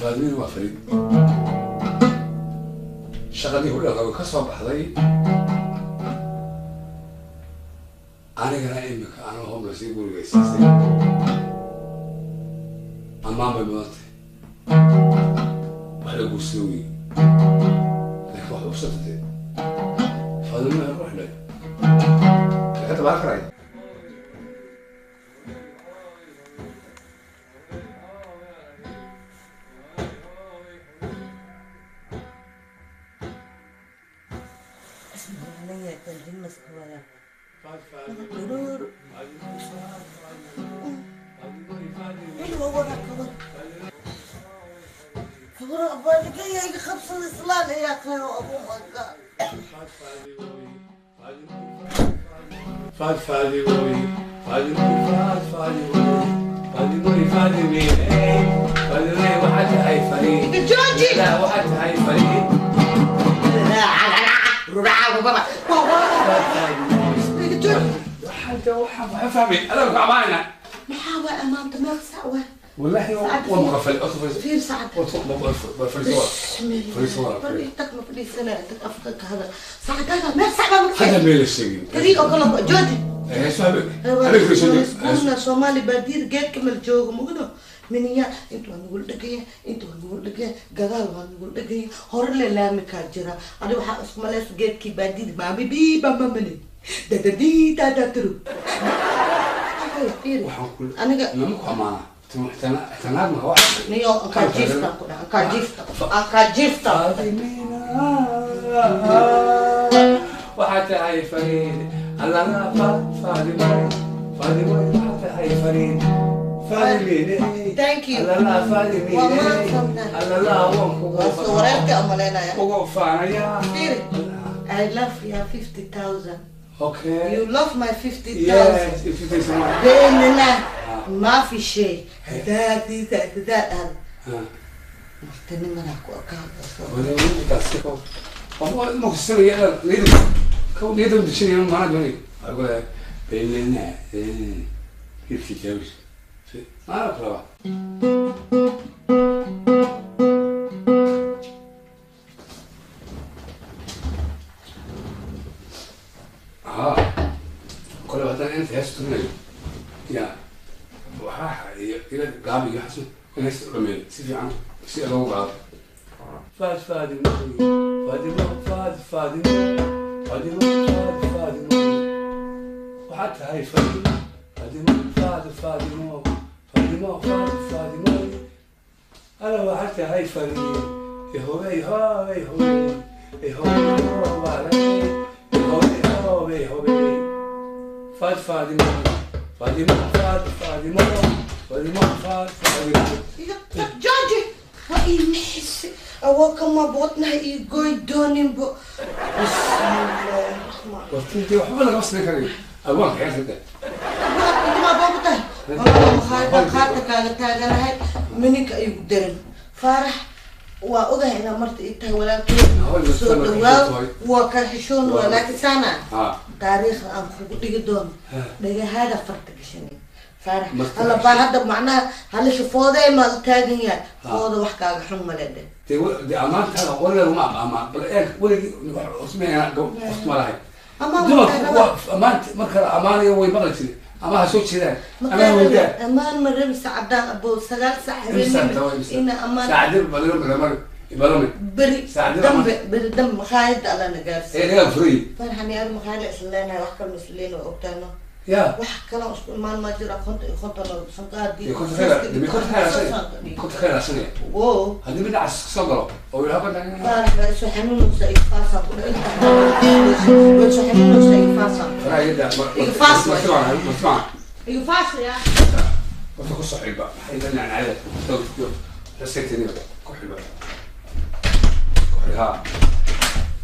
Faadimiin waa Fariid. Shaqadii hudheelka way ka soo baxday, anigana imika anoo homeless ii guriga siisay. Ammaan bay mudantay, wax la guursado wey, laakiin wax ubsatade Faadimiin ku xidhay laga dabaan karaya. Faad faadimoy, faadimoy, faad faadimoy, faadimoy, faadimey, faadimey, waxaad tahay Fariid. Jooji! Laa, waxaad tahay Fariid. Faad faadimoy. Waxaad waxaan fahmay adaa ku amaanayna. Maxaa waa amaanta? Meeq sac waa? Wallahi waa maqafal. Fiir saacadda. Fariiso, fariiso. Bal tag, ma fadhiisanaya, tag afka ka hadal. Saacadaada meeq sac baa? Hadda meel sheegin. Tariiq oo kale jooji. Heeso habeen habeen fariiso. Iskuulna Soomaali baadiyada geedka mal joogo mugdo miniya inta waa nugul dhegaya, inta waa nugul dhegaya, gadaal waa nugul dhegaya, hore le laami kaa jira. Adi waxaa isku malaysa geedkii baadiyada maami bii bamamale dadadii dadaturu. Waxaan ku Aniga nama ku amaana tanaad ma wax. Niyo ankaa jiifta ku dhaha, ankaa jiifta, ankaa jiifta. Waxaad tahay Fariid, allana faad faadimo, faadimo, waxaad tahay Fariid, faadimine. Thank you. Allana faadimine. Waa mahadsantahay. Allana waan kugu Waa soo wareerka umaleynaya. Kugu faanaya. Fiiri. I love your 50,000. Okay. You love my 50,000. Yes, if you think so. بيننا ما في شيء. ذاتي ذات ذات هذا. Martinimada ku akaan. Si fiican si loogu qaado. Faad faadimo, faadimo, faad faadimo, faadimo, faad faadimo, waxaad tahay Fariid, faadimo, faad faadimo, faadimo, faad faadimo, ala waxaad tahay Fariid. Ihobey hobey hobey ihobey hobey ihobey hobey hobey, faad faadimo, faadimo, faad faadimo, faadimo, faad faadimo. Jooji, waa ii nixisi awookama wadnaha ii goy dooninbo. Bismillaahi raxmaan. Wartintii waxba lagama samayn karayo abwaanka xeertada. Intimaa baa ku tahay makhaayada qaata kaaga taaganahay mininka ayuu daran. Faarax, waa ogahay inaad marta ii tahay walaalkay, soo dhawaaw, waa ka xishoon waa, laakiin saana taariikhda aan kugu dhigi doono dhagahaada farta gashanay. Faarax, hala baa hadda macnaha halisha foodee maad u taagan yahay, fooda wax kaaga xun male dhe. Dee amaantaada weligaa laguma amaan, bal eeg, weligii usmeena ma lahay. Amaan dumarku waa amaanta marka la amaanayo way maqli jiray ama ha soo jeedaan ama ha weydaan. Amaan ma rabi sacadaan abo 9 sac habeenimo ina amaan. Saacadii balamo balamo balamo. Beri Saacadii dambe, beri dambe makhaayada alla na ee gaarsiiyo. Dhagaa furay. Farxani aad makhaayada isla leenahay, wax kale ma isla leenahay, ogtaano. Ya. Wax kale oo isku imaan ma jiro, 50 iyo 50 oo sanqaadii. Dee konta khayr, dee konta khayr raadsanaya, konta khayr raadsanaya. Wo haddii mid cas soo galo oo yidhaha konta. Faarax baa isoo xanuunaysa, ifaasa ku dhahay, waa isoo xanuunaysa, ifaasa. Faraha yadda. Iga faas waay. Martimaan, martimaan. Ifaasa ya. Horta ku soo xilba, maxay la nacnacada xisaytini ku xilba, ku xil haa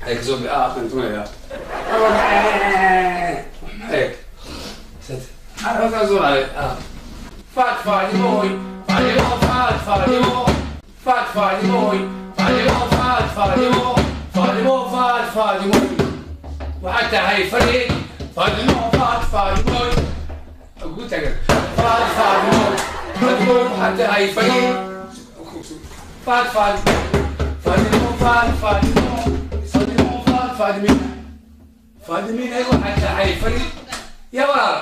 hay kasoo bi ah kan tunaya maxay faad faadimoy, faadimo, faad faadimo, faad faadimoy, faadimo, faad faadimo, faadimo, faad faadimoy, waxaad tahay Fariid, faadimo, faad faadimoy, ugu taagan, faad faadimo, faadimoy, waxaad tahay Fariid. Faad faad faadimo faad faadimo faadimo faad faadimina faadimina waxaa tahay fari ya walaala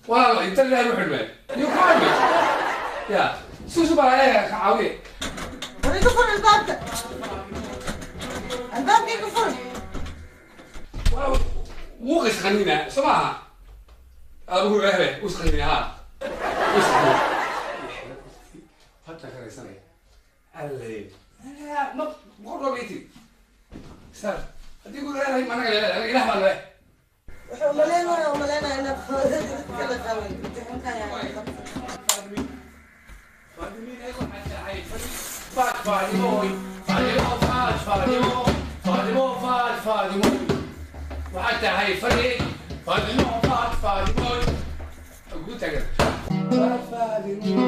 walaalo inta la ruux xidhmay yuu ku xidhmay ya suusu baa ka caawiye. War iga fur albaabka, albaabka iga fur. Wuu qisqanina soo maaha abuhu ehbe wuu isqanina ha wuu isqanina hadda karaysanaya alle ma boqol goor bay tiri sar haddii ku leedahay managa leedahay ilaah baa leedahay. Wuxuu umaleynaya inaad kala qabay imtixaanka ayaa. Faad faadimoy faadimo faad faadimo faadimo faad faadimoy waxaa tahay fari faadimo faad faadimoy ugu taagan faad faadimo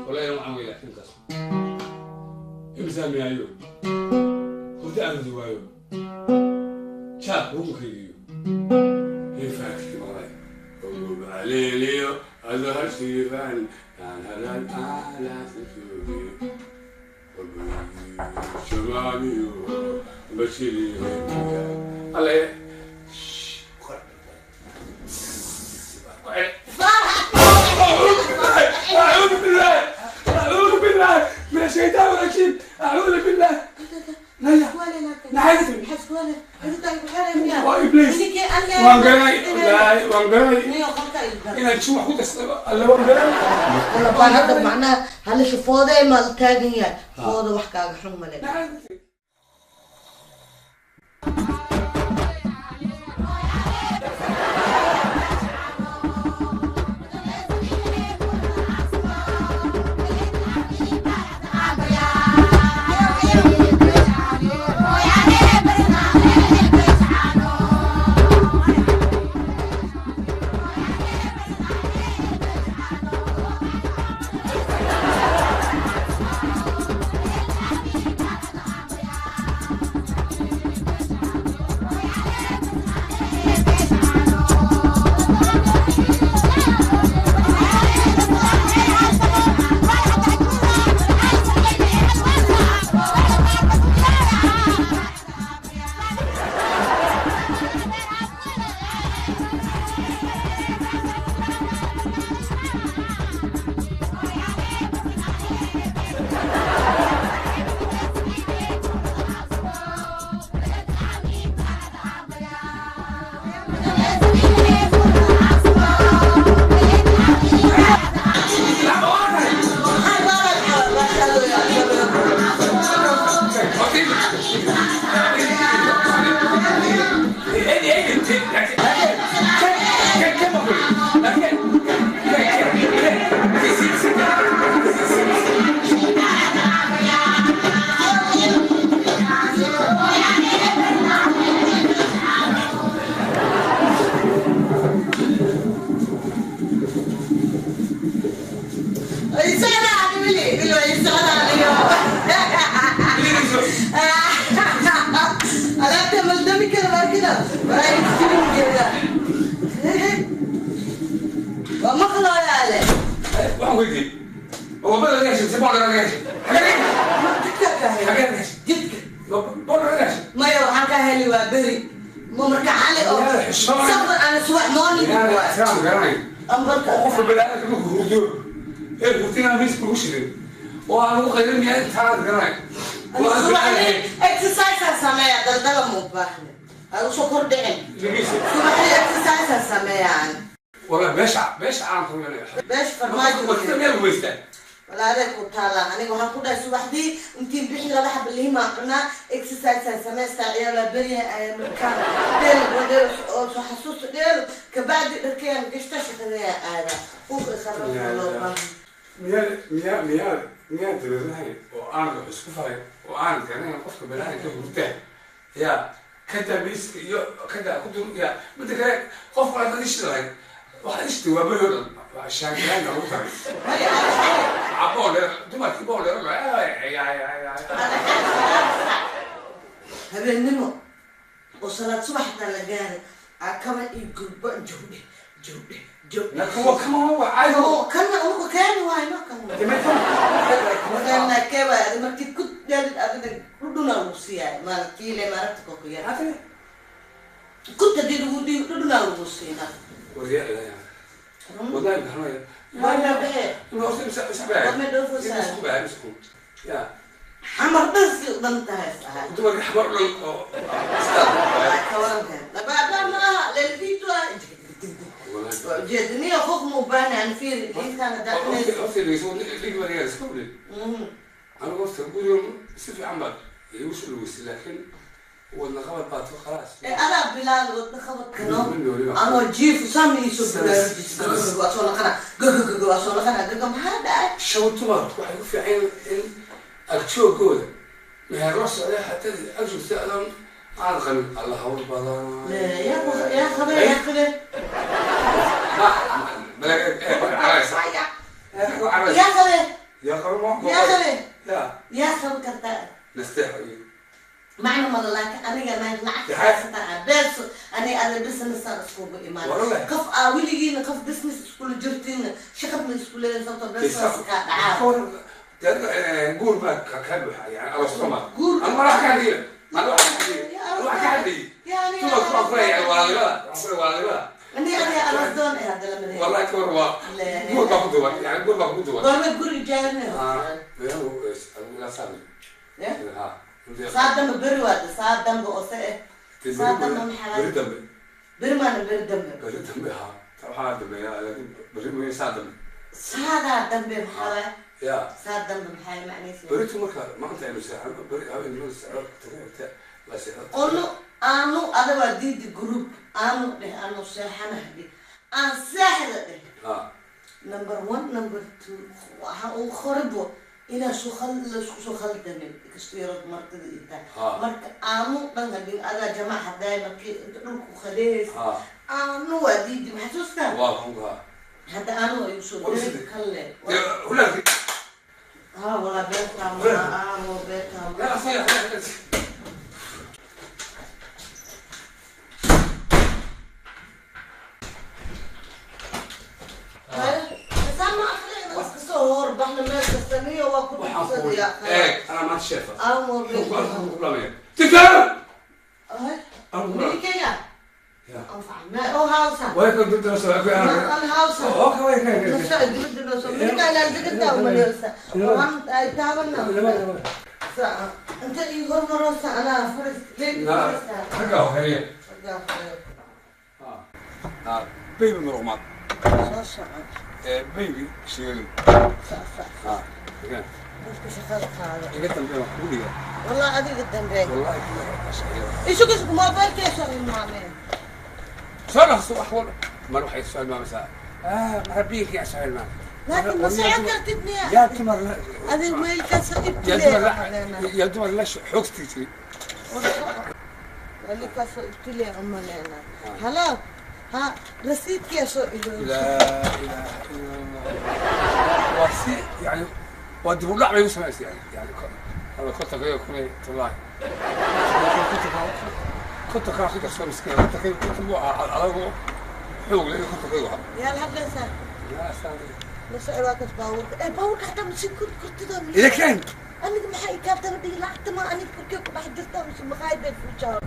wallahi waxaan weylaa intaas imsaamiyaayo hurdo aan waayo jaab ruunkaygiyo heefaakii maqlay aleeliyo adahashiifan aanhalan aalaasasuugiyo shabaamiyo bashiriyo alle. أعوذ بالله أعوذ بالله من الشيطان الرجيم أعوذ بالله. لا لا وإبليس وان قرأي وان قرأي إن تشوف حوت الله وان قرأي. Baan hadda macnaha halisha fooday ma la taagan yahay fooda wax kaaga xun male. Alaabta maldami kara markida waraa waa maqlooyaale. Waxaan weydiiyey wabada laga heshay si boolka laga heshay jidka ka xagee heli laga heshay jidka boolka laga heshay. Maya waxaan ka heli waa beri ma marka cali oo Yaa xishoon. Safar ana subax morning yaa waay ixtiraam garanay ambarka qofka baniaadamka markuu hurdo ee hurtina miiska lagu shiday oo aan lagu qayrin miyaa intaanaad garanay oo aan subaxdii exercise aan sameeya daldala ma u baahna ha usoo kordhicin. Dhegeyso. Subaxdii exercise aan sameeya aan والله beesha beesha caalamka weynaya beesh farmaajo marka meel weystaa. Walaalay ku taala aniga waxaan ku dhahay subaxdii intiin bixi laba xaba lihimaa cunaa exercise aan samaystaa ciyaal beryaha ayaa markaan dheel wadeel oo soo xasuusta dheel kabacdi dharkayaan gashta shaqadaya aada uka isarafaa loo baahan. Miyaa miyaa miyaa miyaa dareernahay oo aan wax isku faray oo aan garanayn qofka banaanka hurdaa yaa kada miiska iyo kada ku dul yaa midda kale qofka haddaad ishi lahayd waxaad ishti waa beri oo dhan waa shaangalaan lagu taray Maya ada caboo dheer dumarkii boo dheer. Habeennimo oo salaad subax xitaa la gaaray akaba iyo gurba jawdhe jawdhe jawdhe. Kuwa kama waa caadi. Oo kana uka keeni waayno kana. Markii ku daalid adiga dhudhunaa lagu siiyaay maalkiile maaragta kokuya Maxaa kut haddii lagu dhiibo dhudhunaa lagu siinaa. Waryaa ilaahay. Wallahi maxaa Waa baxee. Warma Waa xamar dhan si u dhan tahay is ahay. Dumarka xamar dhan oo Ka waranka labaaba ma aha leelfiitu ah waa ujeedaniya qof ma u baahna aan fiiri intaan haddaa anigu horta guriga si fiican baad igu soo dhaweysay, laakiin wadna qabad baad khalaas. Adaa bilaal wadna qabadka no anoo jiifu saan iisoo baraarujis waa soo naqana gagagaga waa soo naqana gaga maxaa dhacay? Shaw dumarku waxay ku fiican in agjoogooda meher la socday xataa agjoogta adoon aan qabin alla hawl badan. Yaa qabe, yaa qabe. Yaa qabe. Yaa qabe ma Yaa qabe. Yaa Yaa qaban kartaa. Nasteexo iyo macna mala, laakiin aniga naag lacag haysataa beeso aniga ada businessaan iskugu imaan. Wallahi. Qof aa weligiina qof business iskula jirtiina shaqadna isku leedahay sababtoo business kaa dhacaa. Guur baa ka buuxa yani arostoma. Guur. Ama wax ka hadliyo ma wax ka hadliyo wax ka hadliyo dumarku waan ku leeyahay walaalnimada, waan ku leeyahay walaalnimada. Aniga adiga arosdoon eh hadda lama leeyahay. Wallahi ka war waa guur baa ku duwan yani guur baa ku duwan. Goorma guri jaarne? Saa dambe beri waada saa dambe oo se eh saa dambe maxaa beri dambe. Beri maana beri dambe. Beri dambe ha, waxaa dambeeya laakiin beri mooye saa dambe. Saadaa dambe maxaa waay? Ya. Saa dambe maxaa macnaysa? Beritu marka maanta aynu seexano beri habeenimada seexo taga la seexo. Onu aanu ada waa diidi group aanu dheh aanu seexanaha dheh aan seexda dheh. Ha. Number one, number two, waxa uu khoribo inaa soo khal laisku soo khaldamin inkastoo yarad martida intaa. Marka aanu dhan hadhin adaa jamac haddaay markii inta dhulku khaleys ha aanu waa diidi maxasuustaa. Waa kunka hadda aanu igu soo Waa diri sidee? Kalle. Hulaanki. Ha walaa beertaa aamo beertaa. لا صحيح. Sama aqliga iska soo horbaxna meel kasta niyo waa ku waxaan ku dhibsadayaa. Eeg anaa maanta sheefa Aamo beertaa. تكلم. Minikeyga anfacna oo hawsa. ويكون ضد نفسه Aan hawsa. اوكي ويكون Nasa dibadda noo soo minika ilaa degantaa umaleysa waan ay taabana inta ii hormaroosa anaa faris leeg farista. حقه هي بيبي مرغمات. Soo soco. بيبي شيل. Sac sac. ها. Dadka shaqada qaado. iga dambe wax kugu dhiga. Wallah adiga dambe. والله كلها Isugu isku moobilkee soo hilmaameen. صار صباح ما نروح السؤال ما مساء مربيك يا سؤال ما Laakiin ma socon kartid miya? يا تمر Adiga weelkaas يا تمر ibtilee. يا تمر لا حوكتي تري. Weelkaasoo ibtilee umaleena halo ha rasiidkiyaa soo ilooy. لا اله الا الله واسي يعني ودي لا ما يسمع يعني هذا كنت غير كوني طلع كنت كنت كنت مسكين كنت كنت على حوق لي كنت غير. Yaa la hadlaysaa? يا استاذ. La soco waa kas baabuurka ee baabuurka xataa masi kurtida. اذا كان Aniga maxay kaa daba dhigi lacagta ma aniga korkee ku dhex jirtaa mise maqaayad bay fuujaa?